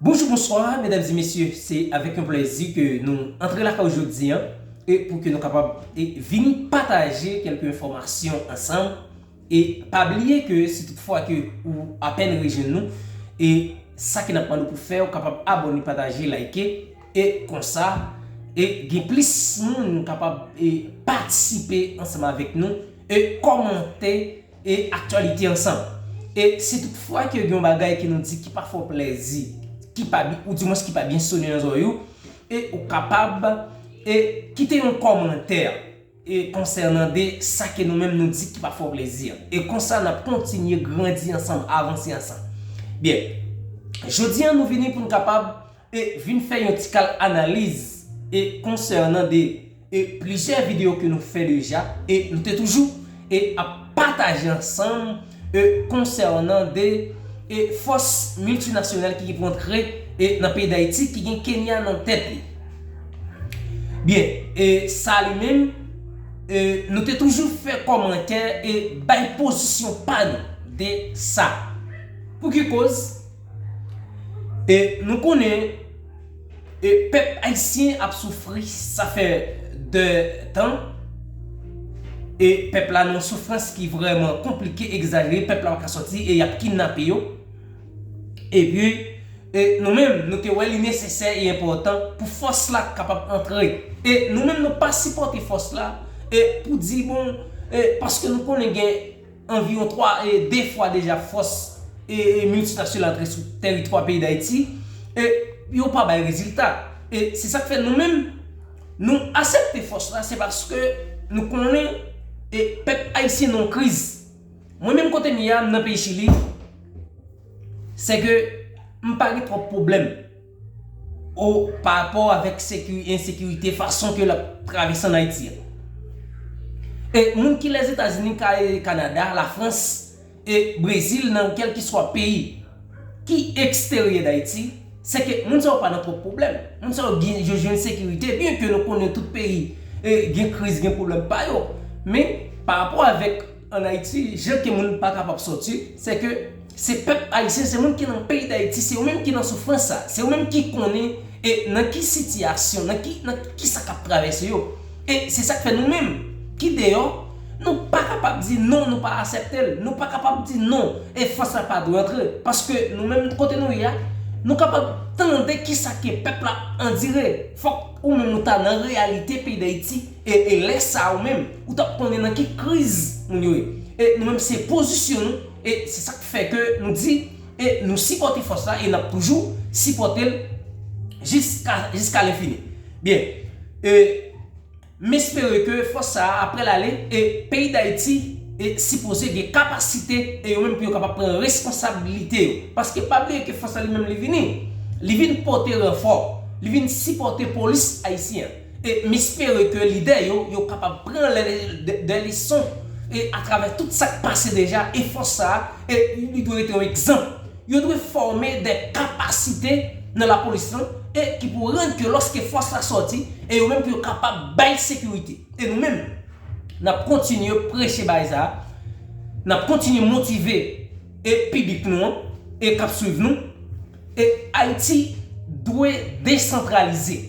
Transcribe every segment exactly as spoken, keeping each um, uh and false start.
Bonjou, bonswa, medam e mesye, se avèk yon plèzi ke nou antre lakay ou jodi a, e pou ke nou kapab, e, vini pataje kèlke enfòmasyon ansanm, e pa bliye ke si toutfwa ke ou apèn rejwenn nou, e sa ke n ap mande w pou fè, ou kapab abòne, pataje, like, e konsa, e gen plis moun kapab, e patisipe ansanm avèk nou, e kòmante, e aktyalite ansanm. E si toutfwa ke gen yon bagay ke nou di ki pa fè w plèzi, ki pa bi-, ou dimwens ki pa byen sone nan zòrèy ou, e ou kapab, e kite yon kòmantè, e konsènan de sa ke nou menm nou di ki pa fè w plèzi a. E konsa n ap kontinye grandi ansanm, avanse ansanm. Byen, jodi a nou vini pou n kapab e vin fè yon ti kal analiz e konsènan de e plizyè videyo ke nou fè deja, e nou te toujou e ap pataje ansanm e konsènan de e fòs miltinasyonal ki pou antre e nan peyi Dayiti, ki gen Kenya nan tèt li. Byen, e sa li menm, e nou te toujou fè kòmantè e bay pozisyon pa nou de sa. Pou ki koz? E nou konnen, e pèp ayisyen ap soufri, sa fè de tan. E pèp la nan soufrans ki vrèman konplike, egzajere, pèp la pa ka sòti e y ap kidnape yo. Epi, e nou menm, nou te wè li nesesè e enpòtan pou fòs la kapab antre. E nou menm, nou pa sipòte fòs la, e pou di, bon, e paske nou konnen gen anviwon twa e de fwa deja fòs e, e miltinasyonal antre sou tèritwa peyi Dayiti, e yo pa bay rezilta. E se sa k fè nou menm, nou aksepte fòs la, se paske nou konnen e pèp ayisyen nan kriz. Mwen menm kote m ye a, m nan peyi Chili, se ke m pa gen twòp pwoblèm o pa rapò avèk seki-, ensekirite, fason ke l ap travèse ann Ayiti a. E moun ki Lèzetazini, Ka-, Kanada, Lafrans, e Brezil, nan kèlkeswa peyi ki eksteryè Dayiti, se ke moun sa yo pa nan twòp pwoblèm. Moun sa yo gen, yo jwenn sekirite, byen ke nou konnen tout peyi e gen kriz, gen pwoblèm pa yo. Men, pa rapò avèk ann Ayiti, jan ke moun pa kapab sòti, se ke se pèp ayisyen, se moun ki nan peyi Dayiti, se yo menm ki nan soufrans sa, se yo menm ki konnen e nan ki sitiyasyon, nan ki, nan ki sa k ap travèse yo. E se sa k fè nou menm ki deyò, nou pa kapab di non, nou pa aksepte l, nou pa kapab di non, e fòs la pa dwe antre. Paske nou menm kote nou ye a, nou kapab tande ki sa ke pèp la andire. Fòk ou menm ou ta nan reyalite peyi Dayiti, e, e lè sa a ou menm, ou t ap konnen nan ki kriz moun yo ye. E nou menm se pozisyon nou, e se sa k fè ke nou di, e nou sipòte fòs la, e n ap toujou sipòte l jiska, jiska lenfini. Byen, e m espere ke fòs sa a, apre l ale, e peyi Dayiti, e sipoze gen kapasite, e yo menm pou yo kapab pran responsablite yo. Paske pa bliye ke fòs la li menm li vini, li vin pote ranfò, li vin sipòte polis ayisyen an. E m espere ke lidè yo, yo kapab pran lè, de, de leson, e atravè tout sa k pase deja, e fòs sa a, e li dwe rete yon egzanp. Yo dwe fòme de kapasite nan lapolis lan, e ki pou rann ke lòske fòs la sòti, e yo menm pou yo kapab bay sekirite. E nou menm, n ap kontinye preche bagay sa a, n ap kontinye motive e piblik nou an, e k ap swiv nou, e Ayiti dwe desantralize.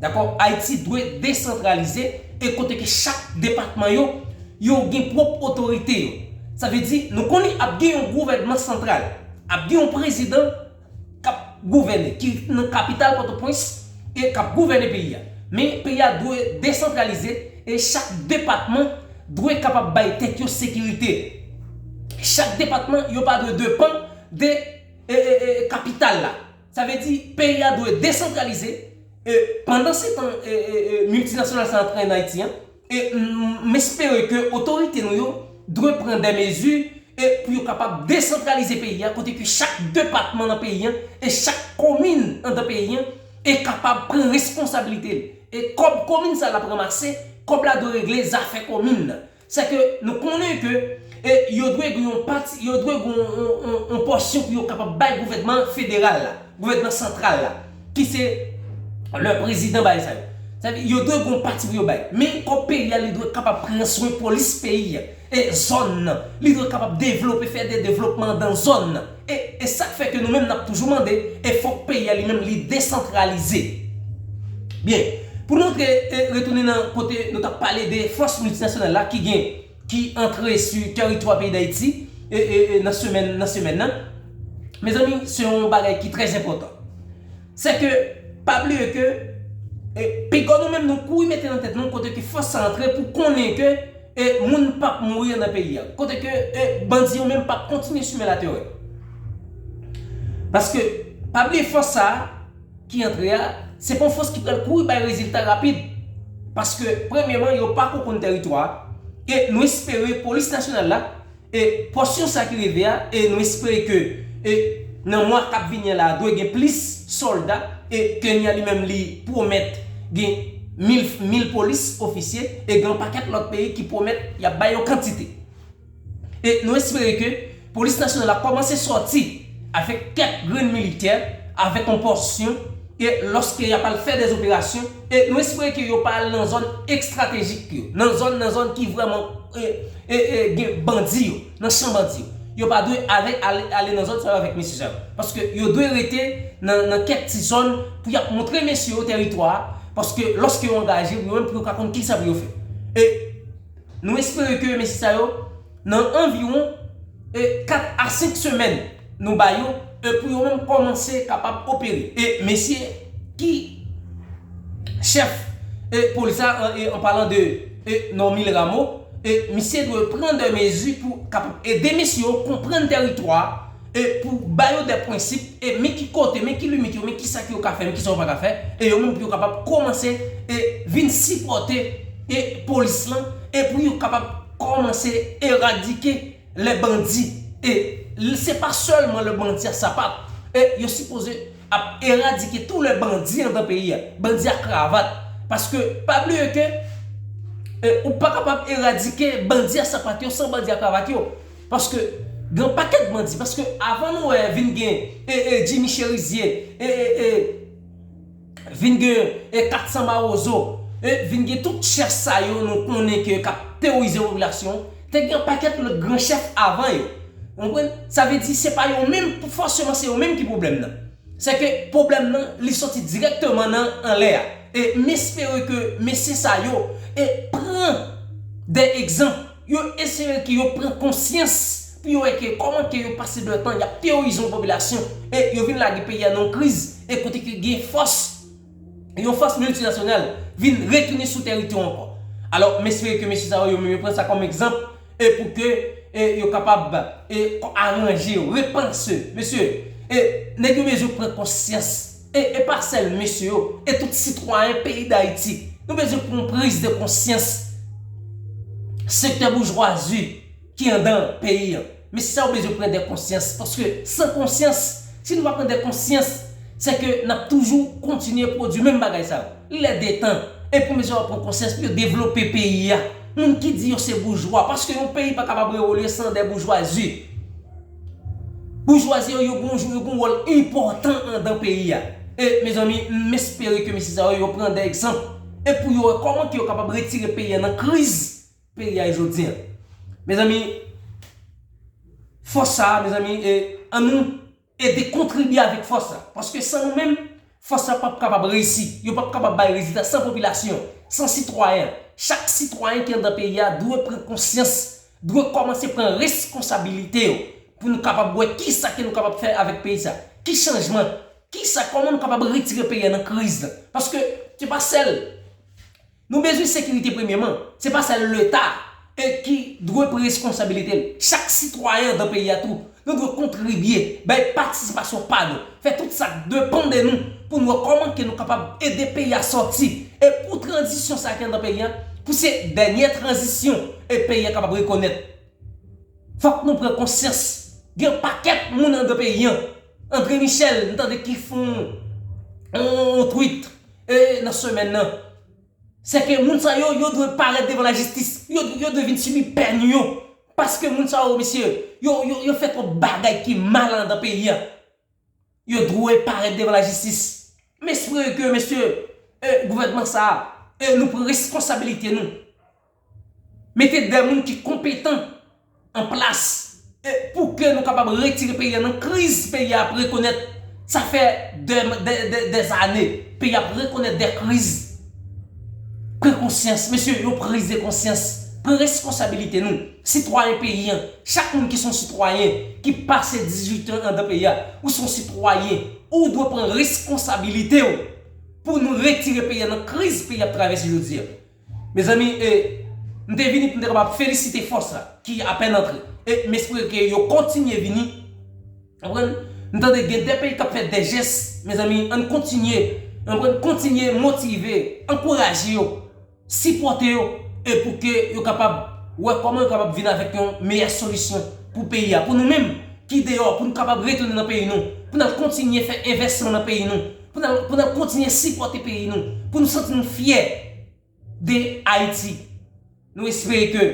Dakò? Ayiti dwe desantralize, e kote ke chak depatman yo, yo gen pwòp otorite yo. Sa vle di, nou konnen ap gen yon gouvènman santral, ap gen yon prezidan k ap gouvène, ki nan kapital Pòtoprens, e k ap gouvène peyi a. Men peyi a dwe desantralize, e chak depatman dwe kapab bay tèt yo sekirite. Chak depatman, yo pa dwe depann de, e, e, e, kapital la. Sa vle di, peyi a dwe desantralize, e pandansetan, e, e, e, miltinasyonal sa antre ann Ayiti an, e m, m espere ke otorite nou yo dwe pran de mezi, e pou yo kapab desantralize peyi a, kote ke chak depatman nan peyi a, e chak komin anndan peyi a, e kapab pran responsablite l. E kòb komin sa l ap ranmase, kòb la dwe regle zafè komin nan. Se ke nou konnen ke, e, yo dwe gen yon pati, yo dwe gen yon, yon, yon, yon pòsyon pou yo kapab bay gouvènman federal la, gouvènman santral la, ki se le prezidan bagay sa yo. Sa vle di, yo dwe gen yon pati pou yo bay. Men kòb peyi a, li dwe kapab pran swen polis peyi a, e zòn nan. Li dwe kapab devlope, fè de devlopman dan zòn nan. E, e sa k fè ke nou menm n ap toujou mande, e fòk peyi a li menm li desantralize. Byen, pou nou antre, e, retounen nan kote nou t ap pale de fòs miltinasyonal la ki gen, ki antre sou tèritwa peyi Dayiti, e, e, e nan semèn, nan semèn nan. Mezanmi, se yon bagay ki trè enpòtan. Se ke, pa bliye ke, e, pigò nou menm nou kouri mete nan tèt nou kote ke fòs sa antre pou konnen ke, e, moun p ap mouri nan peyi a. Kote ke, e, bandi yo menm p ap kontinye simen latèrè. Paske, pa bliye fòs sa a ki antre a, se pa yon fòs ki pral kouri bay rezilta rapid. Paske, premyèman, yo pako konn tèritwa a. E nou espere polis nasyonal la, e pòsyon sa ki rive a, e nou espere ke, e nan mwa k ap vini an la, dwe gen plis sòlda, e Kenya li menm li pwomèt gen mil, mil polis ofisye, e gen yon pakèt lòt peyi ki pwomèt y ap bay yon kantite. E nou espere ke polis nasyonal la kòmanse sòti avèk kèk grenn militè, avèk yon pòsyon, e lòske y ap al fè de operasyon, e nou espere ke yo pa al nan zòn estratejik yo, nan zòn, nan zòn ki vrèman, e, e, e, gen bandi yo, nan chan bandi yo. Yo pa dwe ale, ale, ale nan zòn sa yo avèk mesye sa yo. Paske yo dwe rete nan, nan kèk ti zòn pou y ap montre mesye yo tèritwa a. Paske lòske yo angaje, yo menm pou yo ka konn kisa pou yo fè. E nou espere ke mesye sa yo, nan anviwon, e, kat a senk semèn, nou ba yo, e, pou yo menm kòmanse kapab opere. E mesye ki chèf, e, polis la, an, e, an palan de, e, Normil Rameau, e misye dwe pran de mezi pou kapab ede mesye yo konprann tèritwa a, e pou ba yo de prensip, e men ki kote, men ki limit yo, men kisa ke yo ka fè, men kisa yo pa ka fè, e yo menm pou yo kapab kòmanse, e vin sipòte, e polis lan, e pou yo kapab kòmanse eradike lè bandi. E l, se pa sèlman lè bandi a sapat. E yo sipoze ap eradike tou lè bandi anndan peyi a. Bandi a kravat. Paske, pa bliye ke, e, ou pa kapab eradike bandi a sapat yo san bandi a kravat yo. Paske, gen yon pakèt bandi. Paske, avan nou wè vin gen, e, e, Jimmy Chérizier, e, e, e, vin gen, e, kat san Mawozo, e, vin gen tout chèf sa yo nou konnen ke k ap teworize popilasyon, te gen yon pakèt lòt gran chèf avan yo. Ou konprann? Sa vle di se pa yo menm, fòseman se yo menm ki pwoblèm nan. Se ke pwoblèm nan, li soti dirèkteman nan anlè a. E m espere ke mesye sa yo, e, pran de egzanp, yo eseye ke yo pran konsyans pou yo wè ke kòman ke yo pase de tan y ap teworize yon popilasyon, e yo vin lage peyi a nan yon kriz, e kote ke gen fòs, yon fòs miltinasyonal vin retounen sou tèritwa ankò. Alò, m espere ke mesye sa yo, yo menm yo pran sa kòm egzanp, e pou ke, e yo kapab, e aranje, repanse. Mesye, e nèg yo bezwen pran konsyans. E, e pa sèl mesye yo, e tout sitwayen peyi Dayiti. Nou bezwen pran yon priz de konsyans. Sektè boujwazi ki anndan peyi an. Mesye sa yo bezwen pran de konsyans. Paske san konsyans, si nou pa pran de konsyans, se ke n ap toujou kontinye pwodui menm bagay sa yo. Lè de tan, e pou mesye yo pran konsyans, pou yo devlope peyi a. Moun ki di yo se boujwa, paske yon peyi pa kapab evolye san de boujwazi. Boujwazi yo, yo gen yon, yo gen yon wòl enpòtan anndan peyi a. E, mezanmi, m espere ke mesye sa yo, yo pran de egzanp. E pou yo wè kòman ke yo kapab retire peyi a nan kriz peyi a ye jodi a. Mezanmi, fòs sa a, mezanmi, e, ann nou ede kontribye avèk fòs la. Paske san nou menm, fòs la p ap kapab reyisi. Yo p ap kapab bay rezilta san popilasyon, san sitwayen. Chak sitwayen ki anndan peyi a dwe pran konsyans, dwe kòmanse pran responsabilite yo pou nou kapab wè kisa ke nou kapab fè avèk peyi sa. Ki chanjman? Kisa, kòman nou kapab retire peyi a nan kriz la? Paske se pa sèl Nou bezwen sekirite premyèman. Se pa sèl Leta, e, ki dwe pran responsabilite l. Chak sitwayen anndan peyi a tou, nou dwe kontribye, bay patisipasyon pa nou. Fè tout sa k depann de nou pou nou wè kòman ke nou kapab ede peyi a sòti. E pou tranzisyon sa ki anndan peyi a, pou se dènyè tranzisyon e peyi a kapab rekonèt. Fòk nou pran konsyans. Gen pakèt moun anndan peyi a. André Michel, m tande ki fè yon, yon tweet, e, nan semèn nan. Se ke moun sa yo, yo dwe parèt devan lajistis. Yo, yo dwe vin sibi pèn yo. Paske moun sa yo, mesye, yo, yo, yo fè twòp bagay ki mal anndan peyi a. Yo dwe parèt devan lajistis. M espere ke, mesye, e, gouvènman sa a, e, nou pran responsabilite nou. Mete de moun ki konpetan an plas E pou ke nou kapab retire peyi a nan kriz peyi a ap rekonèt. Sa fè dè dè dè dè zane peyi a ap rekonèt dè kriz. Pran konsyans mesye, yon priz de konsyans. Pran responsabilite nou, sitwayen peyi a. Chak moun ki se yon sitwayen ki pase dizuit an anndan peyi a, ou se yon sitwayen, ou dwe pran responsabilite w pou nou retire peyi a nan kriz peyi a ap travèse jodi a. Mezanmi, e, m te vini pou m te kapab felisite fòs la ki apèn antre. E m espere ke yo kontinye vini. Konprann? M tande gen de peyi k ap fè de jès. Mezanmi, ann kontinye, konprann, kontinye motive, ankouraje yo, sipòte yo, e pou ke yo kapab wè kòman yo kapab vin avèk yon meyè solisyon pou peyi a, pou nou menm ki deyò, pou nou kapab retounen nan peyi nou, pou n al kontinye fè envèsman nan peyi nou, pou n al, pou n al kontinye sipòte peyi nou, pou nou santi nou fyè de Ayiti. Nou espere ke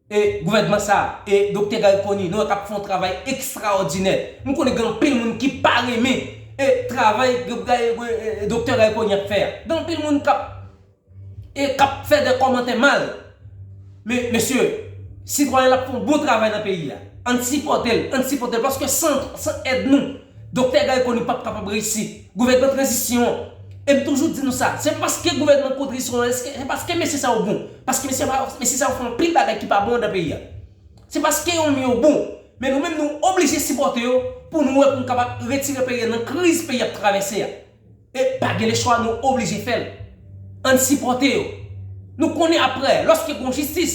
e gouvènman sa a, e Doktè Garry Conille, nou wè k ap fè yon travay ekstraòdinè. M konnen gen anpil moun ki pa renmen e travay Doktè Garry Conille ap fè a. Gen anpil moun k ap e k ap fè de kòmantè mal. Men mesye, sitwayen l ap fè yon bon travay nan peyi a. Ann sipòte l, ann sipòte l, paske san, san èd nou, Doktè Garry Conille p ap kapab reyisi. Gouvènman tranzisyon an. E m toujou di nou sa, se pa paske gouvènman tranzisyon an, se paske mesye sa yo bon. Paske mesye, mesye sa yo fè anpil bagay ki pa bon anndan peyi a. Se paske yo menm yo bon. Men nou menm nou oblije sipòte yo pou nou wè pou nou kapab retire peyi a nan kriz peyi a ap travèse a. E pa gen lechwa, nou oblije fè l. Ann sipòte yo. Nou konnen apre, lòske gon jistis,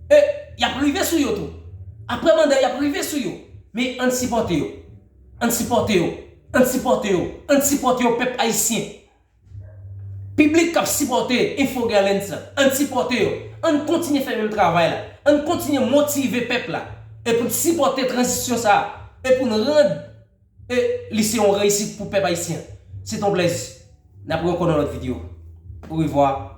e y ap rive sou yo tou. Apre manda, y ap rive sou yo. Men ann sipòte yo. Ann sipòte yo. Ann sipòte yo. Ann sipòte yo, pèp ayisyen. Piblik k ap sipòte Info Guerlain sa, ann sipòte yo. Ann kontinye fè menm travay la. Ann kontinye motive pèp la. E pou n sipòte tranzisyon sa a. E pou n rann e li se yon reyisit pou pèp ayisyen. Se t on plèzi. N ap wè ankò nan lòt videyo. Orevwa.